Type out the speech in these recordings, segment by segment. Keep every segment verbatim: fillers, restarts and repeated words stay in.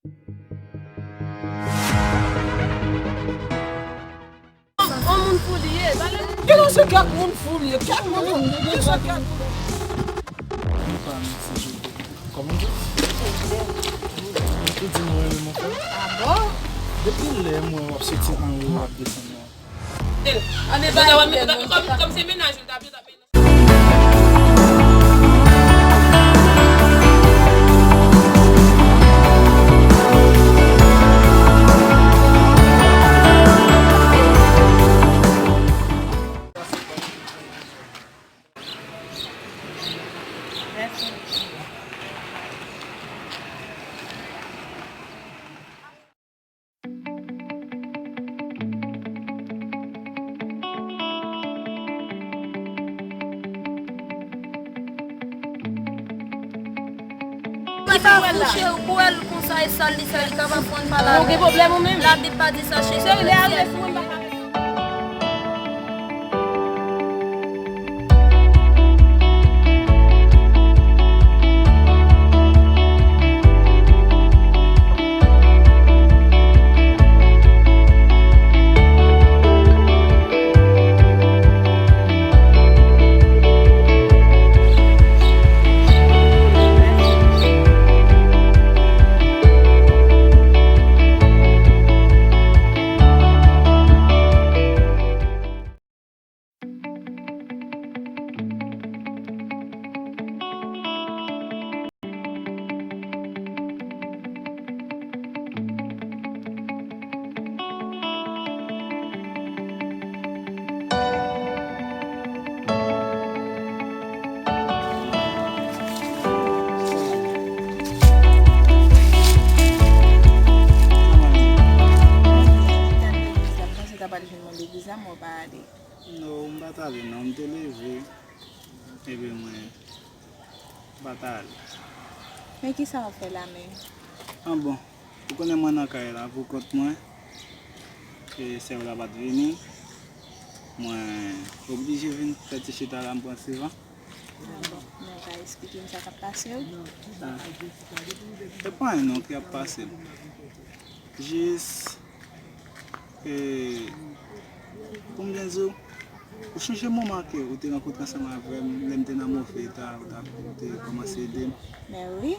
On moun fou li ye. Ki nan se kèk moun fou li ye? Kèk moun fou. Ki se kèk moun? Mwen pa mèsi Jovè. Kòman w ye? Ou di mwen renmen mwen fè? Ah bon? Depi lè mwen w ap soti anwo w ap desann nan. Kòm se mennaj ou, l t ap Li pa fouche pou wè l konsa e sal li fè, li kapab konn pale avè l. Ou gen pwoblèm ou menm? Labib pa di sa, Jezi. Cheri, lè al resi mwen pa ka resi. Mwen panse w ta pral jwenn mwen legliz la, men w pa ale. Non, m pa t ale non, m te leve, epi mwen pa t ale. Men kisa w fè la menm? Ah bon, ou konnen mwen nan kay la pou kont mwen, e sè w la pa t vini, mwen oblije vin fè ti chita la, m pran ti van. Ah bon, men w ka eksplike m sa k ap pase w? Ah. E pa anyen non ki ap pase m. Jis, e, pou m byen di w, ou chonje moman ke ou te rankontre ansanm avè m, lè m te nan move eta, ou t ap, ou te kòmanse ede m. Men wi.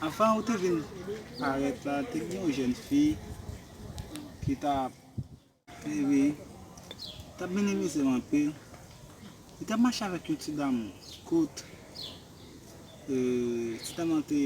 Anvan ou te vin parèt la, te gen yon jèn fi ki t ap Epi, t ap minimize m anpil. Li t ap mache avèk yon ti dam kout. E, ti dam nan te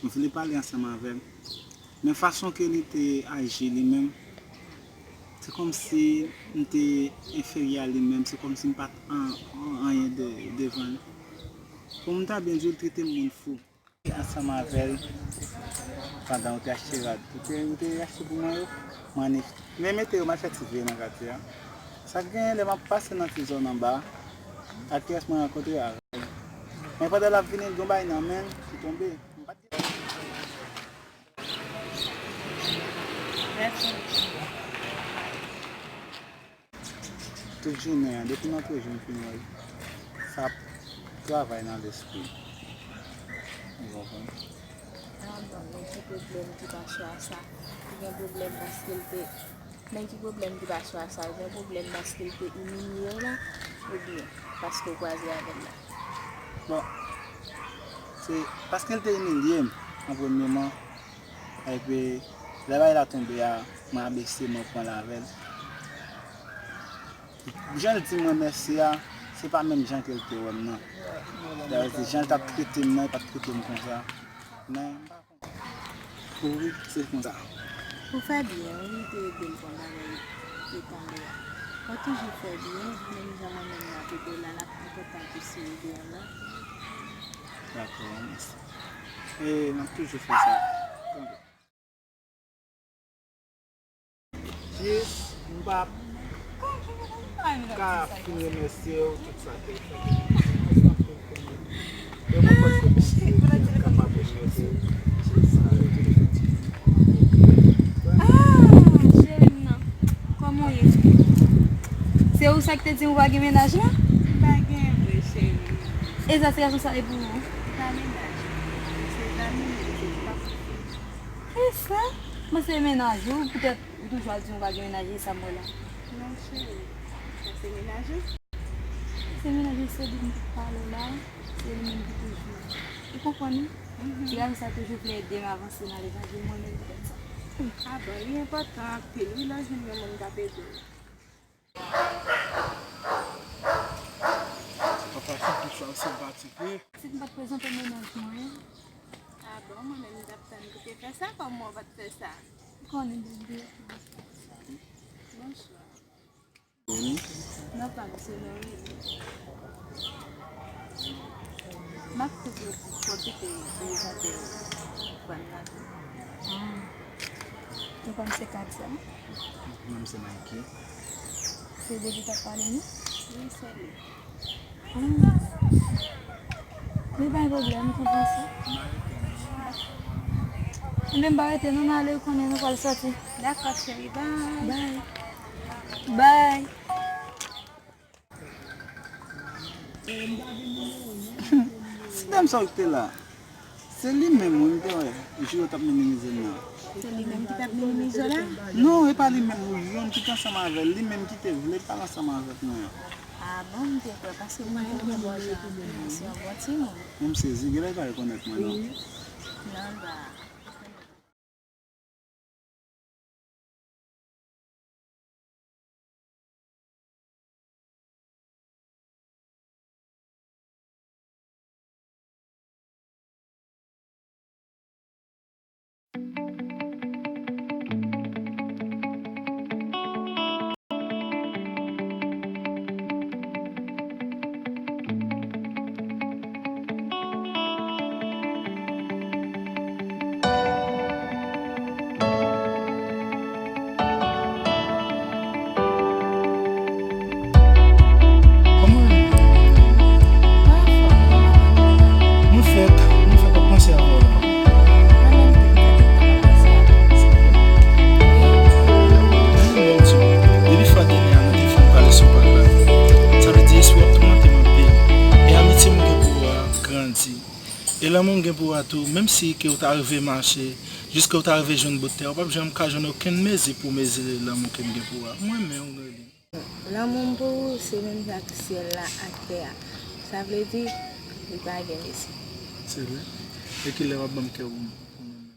vle pale ansanm avè m. Men fason ke li te aji li menm, se kòmsi m te enferyè a li menm, se kòmsi m pa t an, an, anyen de, devan li. Pou m ta byen di w, li trete m moun fou. Ansanm avè l, pandan ou te achte rad, ou te, ou te achte pou mwen yo, m annik, men mete yo, m al fè ti veye nan katye a. Sa k genyen, lè m ap pase nan ti zòn anba a, ak kiyès mwen rankontre avè l. Men pandan l ap vini, l gen yon bagay nan men l ki tonbe. M pa t gen. Mèsi. Tout jounen an, depi m antre jou m fin wè l, sa ap travay nan lespri m. Ou konprann? Ah bon, men ki pwoblèm ki pa chwa sa? Ou gen pwoblèm paske l te, men ki pwoblèm ki pa chwa sa? Ou gen pwoblèm paske l te imilye w la? Oubyen paske w kwaze avè l la? Bon, se paske l te imilye m an premyeman. Epi, lè bagay la tonbe a, mwen abese, mwen pran l avè l. Jan l di mwen mèsi a, se pa menm jan ke l te wè m nan. Dayè, se jan l t ap trete m nan, li pa t trete m konsa. Men, m pa konn. Wi, se konsa. Ou fè byen, wi, ou te ede l pran bagay ki tonbe a. Ou toujou fè byen, menm jan mwen menm m ap ede w la, l ap pi kontan tou si w ede yon lòt. Dakò, mèsi. E, m ap toujou fè sa. Jis, m p ap ka fin remèsye w tout sa ke w fè. E mwen panse Bondye kapab remèsye w. Ah, cheri m nan. Kòman w ye? Se ou sa ki te di m ou pa gen mennaj la? M pa gen vre, cheri. E sa se responsab pou ou? M pa mennaj. Se zanmi m, se pa pou fè. E sa? Mwen se mennaj ou, poutèt ou toujou ap di m ou pa gen mennaj, e sa m wè la. Non, cheri, sa se mennaj ou? Se mennaj ou, se li m t ap pale w la, se li menm ki toujou. Ou konprann, wi? Mhm. Ti gason sa toujou vle ede m avanse nan levanjil, mwen menm poutèt sa. A bon, li enpòtan anpil, wi, lè w jwenn yon moun k ap ede w. Papa ki pi fò senpatik, wi. Si m pa t prezante mennaj mwen. A bon, mwen menm m t ap tann pou te fè sa, kòman w pa t fè sa? Ou konnen, bebe. Bonswa. Boni. Non pa, misye Lori. M ap toujou pwofite prezante w ban m nan tou. Ah. Ou konn se Katia? Mwen se Mikey. Se de li k ap pale, non? Wi, se li. Ah. Men pa gen pwoblèm, m konprann sa. Enben, m pa rete non, m ale, ou konnen nou pral sòti. Dakò, cheri, bye. Bye. Bye. Ti dam sa w ki te la, se li menm wi, m te wè jou yo t ap minimize m nan. Se li menm ki t ap minimize w la? Non, e pa li menm, yon ki te ansanm avè l, li menm ki te vle pale ansanm avèk mwen an. A bon, m te kwè, paske mwen menm, mwen bon jan, se yon bon timoun. Mwen m sezi, genlè li pa rekonèt mwen non. Non, l pa. Kòman? Mwen fèk, mwen fèk ap panse avè w la. Mwen menm tou, mwen fèk ap panse avè w. Mwen menm, mwen di w, depi fwa dènye a nou te fin pale sou pak la, sa vle di espri ap toumante m anpil. E amitye m gen pou ou a grandi. E lanmou m gen pou ou a tou, menm si ke ou ta rive mache, jiske ou ta rive jwenn bout tè, ou p ap janm ka jwenn okenn mezi pou mezire lanmou ke m gen pou ou a. Mwen renmen w, Gerline. Lanmou m pou ou, se menm jan ak syèl la ak tè a. Sa vle di, li pa gen mezi. Se vre? E kilè w ap ban m kè w pou mwen menm?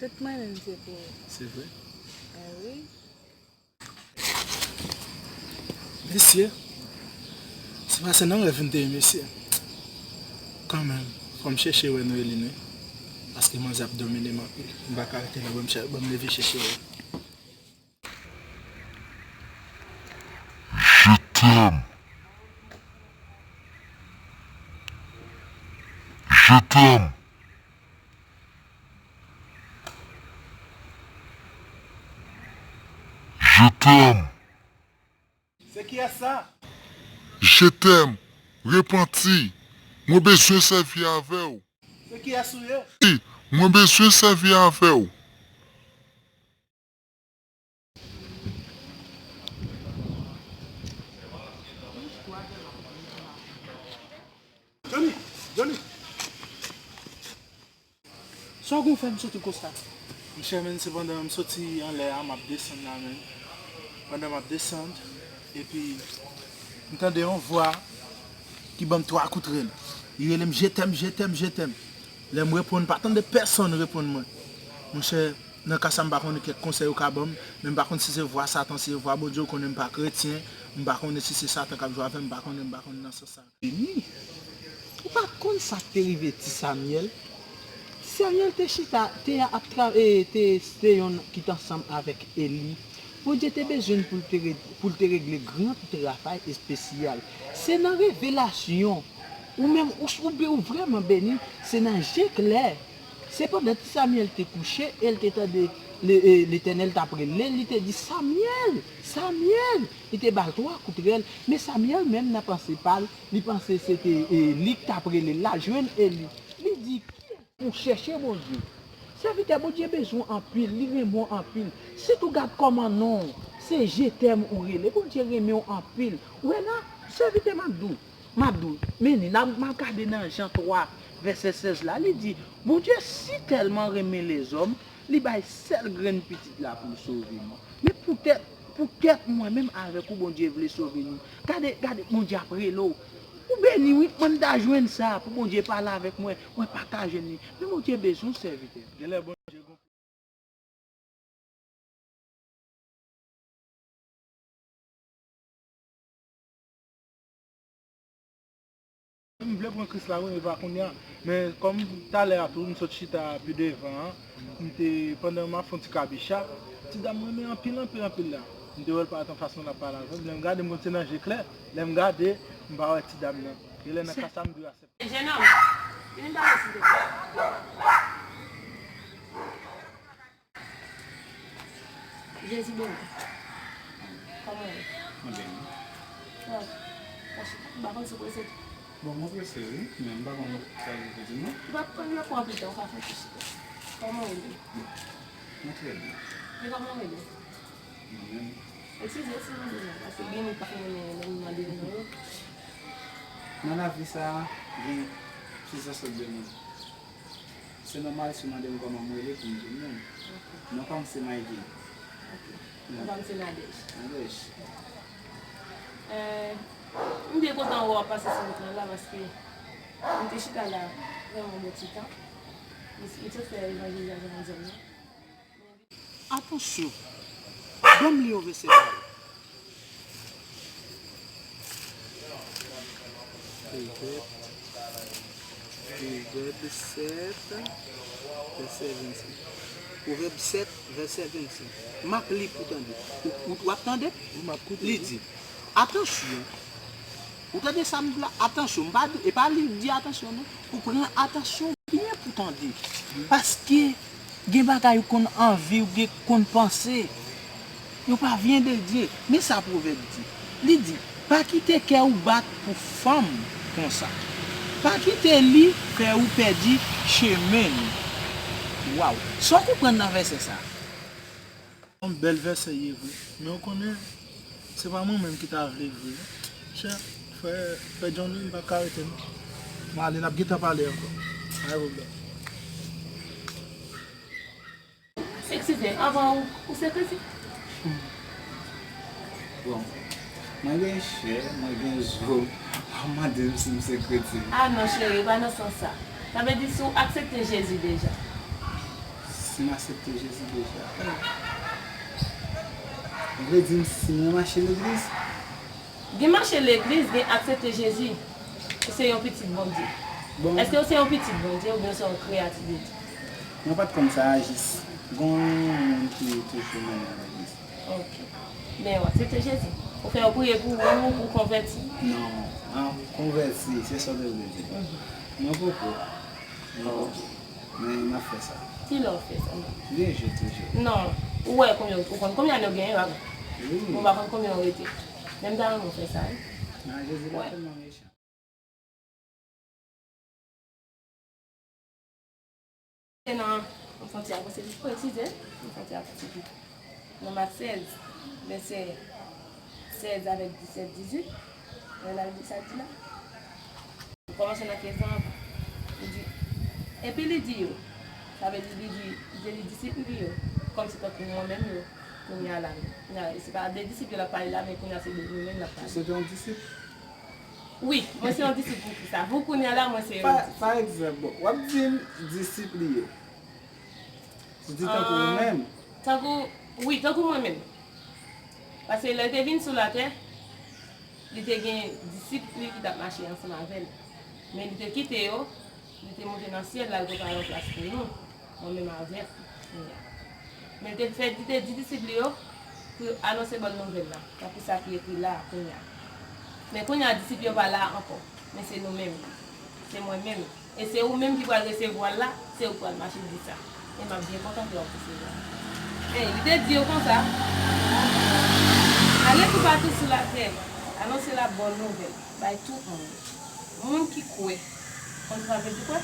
Tout mwen menm se pou ou. Se vre? Eh wi. Mesye, se pase nan rèv m te ye, mesye. Kanmenm, fò m chèche wè Noeline, wi. Paske manzè ap domine m anpil. M pa ka rete la, ban m chè-, ban m leve chèche wè. Je t'aime. Je t'aime. Je t'aime. Se kiyès sa? Je t'aime. Repanti. Mwen bezwen sèvi avè w. Se kiyès ou ye? Wi, mwen bezwen sèvi avè w. Johnny! Johnny! Sa w gon fè m soti konsa? Monchè, men, se pandan m soti anlè a, m ap desann la, men. Pandan m ap desann, epi m tande yon vwa ki ban m twa kout rèl. Li rele m, "Je t'aime, je t'aime, je t'aime." Lè m reponn, pa tande pèsonn reponn mwen. Monchè, nan ka sa, m pa konnen kèk konsèy ou ka ban m, men m pa konn si se vwa Satan, si se vwa Bondye, ou konnen m pa kretyen, m pa konnen si se Satan k ap jwe avè m, m pa konnen, m pa konnen nan sans sa. Vini. Ou pa konn sa k te rive ti Samyèl? Ti Samyèl te chita, te ap tra-, e, te, te yonn ki t ansanm avèk Eli. Bondye te bezwen l pou l te re-, pou l te regle gran travay espesyal. Se nan revelasyon. Ou menm, ou, ou, ou vrèman beni, se nan je klè. Se pandan ti Samyèl te kouche e l te tande le-, e, Letènèl t ap rele l, li te di, "Samyèl! Samyèl!" Li te ba l twa kout rèl, men Samyèl menm nan panse pa l, li panse se te, e, li k t ap rele l la, jwenn Eli. Li di, "Kiyès pou chèche Bondye?" Sèvitè, Bondye bezwen w anpil, li renmen w anpil. Sitou gad kòman non w, se Je t'aime ou rele. Bondye renmen w anpil. Ou wè la, sèvitè, m ap di w, m ap di w, men li, n ap, m ap gade nan Jan twa, vèsè sèz la, li di, Bondye si tèlman renmen lèzòm, Li bay sèl grenn pitit la pou l sove nou. Men poutèt, poutèt mwen menm avèk ou, Bondye vle sove nou. Gade, gade, Bondye ap rele w. Ou beni, wi, mwen m ta jwenn sa pou Bondye pale avèk mwen. Mwen pa ka jwenn li. Men Bondye bezwen w, sèvitè. Genlè Bondye gon M vle pran Kris la, wi, men pa kounye a. Men kòm talè a tou, m sot chita pi devan an, m te, pandan m ap fè yon ti kabicha, ti dam renmen anpil, anpil, anpil la. M te wè l parèt anfas mwen, l ap pale avè m. Lè m gade, m konn se nan je klè. Lè m gade, m pa wè ti dam nan. E lè nan ka sa, m di aksepte. Jennonm, vin pale, silvouplè. Jezi beni w. Kòman w ye? Mwen byen. Bon, m pa konn si w prese tou. Bon, mwen prese, wi, men m pa konn sa w vle di m, non. Ou pa konn nan pran pita, ou ka fè ti chita. Kòman w ye? Mwen trè byen. E kòman w rele? Mwen menm. Eskize si mwen di non, paske gen moun k ap renmen lè m mande non yo. Nan lavi sa a, gen plizyè sòt de moun. Se nòmal si w mande m kòman m rele pou m di w non. Ok. Non pa m se Mayvin. Ok. Non pa m se Nadège. Nadège. Euh, m byen kontan wè w ap pase sou wout mwen la paske m te chita la vrèman yon bon ti tan. M, m sot fè evanjelizasyon nan zòn nan. Atansyon! Ban m li yon vèsè ba ou. Pwovèb, Pwovèb sèt, vèsè vennsenk. Pwovèb sèt, vèsè vennsenk. M ap li pou tande. Ou, ou, w ap tande? Wi, m ap koute. Li di, atansyon! Ou tande sa m di la? Atansyon, m pa di, e pa li k di atansyon non. Ou pran atansyon byen pou tande. Paske gen bagay ou konn anvi, ou gen konn panse. Yo pa vyen de Dye. Men sa pwovèb di. Li di, pa kite kè ou bat pou fanm konsa. Pa kite li fè ou pèdi chemen li. Waw. Sa w konprann nan vèsè sa? Yon bèl vèsè ye vre, men ou konnen, se pa mwen menm ki ta vle vre. Chè, frè, frè Johnny, m p ap ka rete non. M ale, n ap gentan pale ankò. Pa gen pwoblèm. Eskize, anvan ou, ou se kretyen? Bon, mwen gen chè, mwen gen zo, w ap mande m si m se kretyen. Ah non, cheri, e pa nan sans sa. Sa vle di si w aksepte Jezi deja. Si m aksepte Jezi deja. Wi. Ou vle di m si mwen mache legliz? Gen mache legliz, gen aksepte Jezi. Ou se yon pitit Bondye. Bon. Èske ou se yon pitit Bondye oubyen ou se yon kreyati de Dye? Mwen pa t konn sa a jis. Gon moun ki toujou mennen m legliz. Ok. Men w aksepte Jezi. Ou fè yo priye pou ou, pou w konvèti? Non. An konvèti, se sa w te vle di. Mhm. Mwen poko. Mwen poko. Men m ap fè sa. Kilè w fè sa? Byen jwe toujou. Non. Ou wè konbyen, ou konn konbyen ane w genyen, pa bon? Wi. Ou pa konn konbyen w rete. Men m ta renmen w fè sa, wi. Nan Jezi la tèlman mechan. Se nan, m santi a pase vit, eskize, m santi a pase vit. Nan Mak sèz, vèsè sèz avèk disèt, dizuit, nan la di sa di la. Li kòmanse nan kenz lan anvan. Li di, epi li di yo, sa vle di, li di, li te di disip li yo, kòmsi tankou mwen menm yo, kounye a la, kounye a, se pa de disip yo l ap pale la, men kounye a se de nou menm l ap pale. Ou se te yon disip? Wi, mwen se yon disip pou kisa? Pou kounye a la, mwen se yon disip. Pa, pa egzanp, bon, w ap di m disip li yo. Ou di tankou ou menm? Tankou, wi, tankou mwen menm. Paske lè l te vin sou latè, li te gen disip li ki t ap mache ansanm avè l. Men li te kite yo, li te monte nan syèl la, l prepare yon plas pou nou, mwen menm avè w, kounye a. Men li te fè, li te di disip li yo pou yo anonse bòn nouvèl la, tankou sa ki ekri la a, kounye a. Men kounye a, disip yo pa la ankò, men se nou menm, se mwen menm. E se ou menm ki pral resevwa l la, se ou k pral mache di sa. E m ap byen kontan ke w ap resevwa l. E li te di yo konsa, ale toupatou sou latè, anonse la bòn nouvèl bay tout moun. Moun ki kwè, konn sa vle di kwè?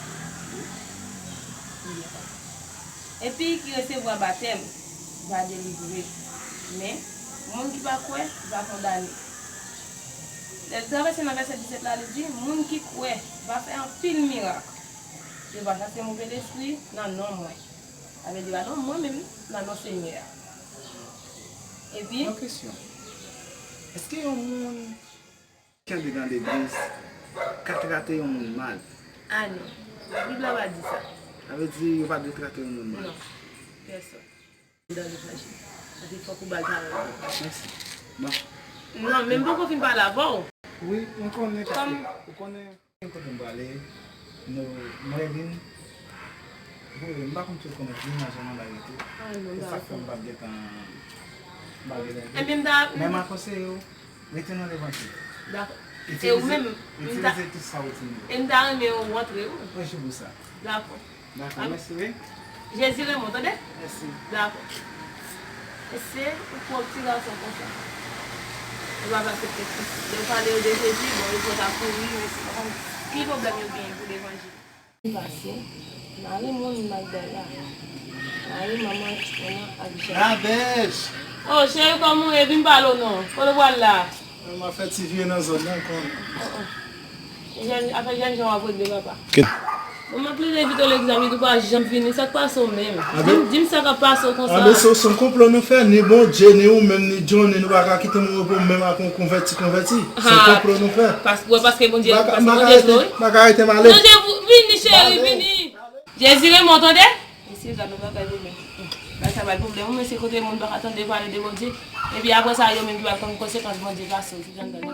Epi ki resevwa batèm, va delivre. Men, moun ki pa kwè, va kondane. Lè l travèse nan vèsè disèt la, li di, moun ki kwè va fè anpil mirak. Yo va chase move lespri nan non mwen. Sa vle di, alò, mwen menm, nan non Senyè a. Epi, yon kesyon. Èske yon moun ki andedan legliz ka trate yon moun mal? A non. Bib la pa di sa. Sa vle di, yo pa dwe trate yon moun mal? Non. Pèsòn. Andedan levanjil. Sa vle fòk ou ba l pawòl. Mèsi. Bon. Non, men m poko fin pale avè w. Wi, mwen konnen paske ou konnen. Kote m prale, nou, mwen vin, bon, m pa konn tout kòman vin nan zòn nan bagay tou. Se sa k fè m p ap gentan, m p ap gentan vin. Men m ta, men m a konseye w, rete nan levanjil. Dakò. E ou menm, itilize tout sa w tini. E m ta renmen w rantre, wi. Mwen jwe pou sa. Dakò. Dakò, mèsi, wi. Jezi renmen w, tande? Mèsi. Dakò. Mesye, ou pran ti gason konsa. Yo pa aksepte Kris. Lè yo pale yo de Jezi, bon, yo pran ta kouri, mesye, pa konn ki pwoblèm yo genyen pou levanjil. Li pase, mari moun Magdala. Mari manman, manman ak Jan. Labèch! Oh, cheri, kòman ou ye? Vin pale w non. Kote w pral la? Mwen, m ap fè ti vire nan zòn nan, konnen. Jèn, afè jèn jan w ap regle, papa. Bon, m ap plede envite w legliz la, men ou pa janm vini. Sa k pase w menm? Di m, di m sa k ap pase w konsa. Anben, se, se yon konplo nou fè, ni Bondye, ni ou menm, ni Johnny, nou pa ka kite m repo menm ak yon konvèti, konvèti. Se yon konplo nou fè. Pas-, wè, paske Bondye, paske Bondye jwe. M pa ka rete m ale. Non, Jezi, vini, cheri, vini. Jezi renmen w, tande? Mesye, gad yon bagay pou mwen. Bagay sa bay pwoblèm, wi, mesye, kote moun pa ka tande pale de Bondye. Epi apre sa, yo menm ki pa konn konsekans Bondye pase, se jan bagay.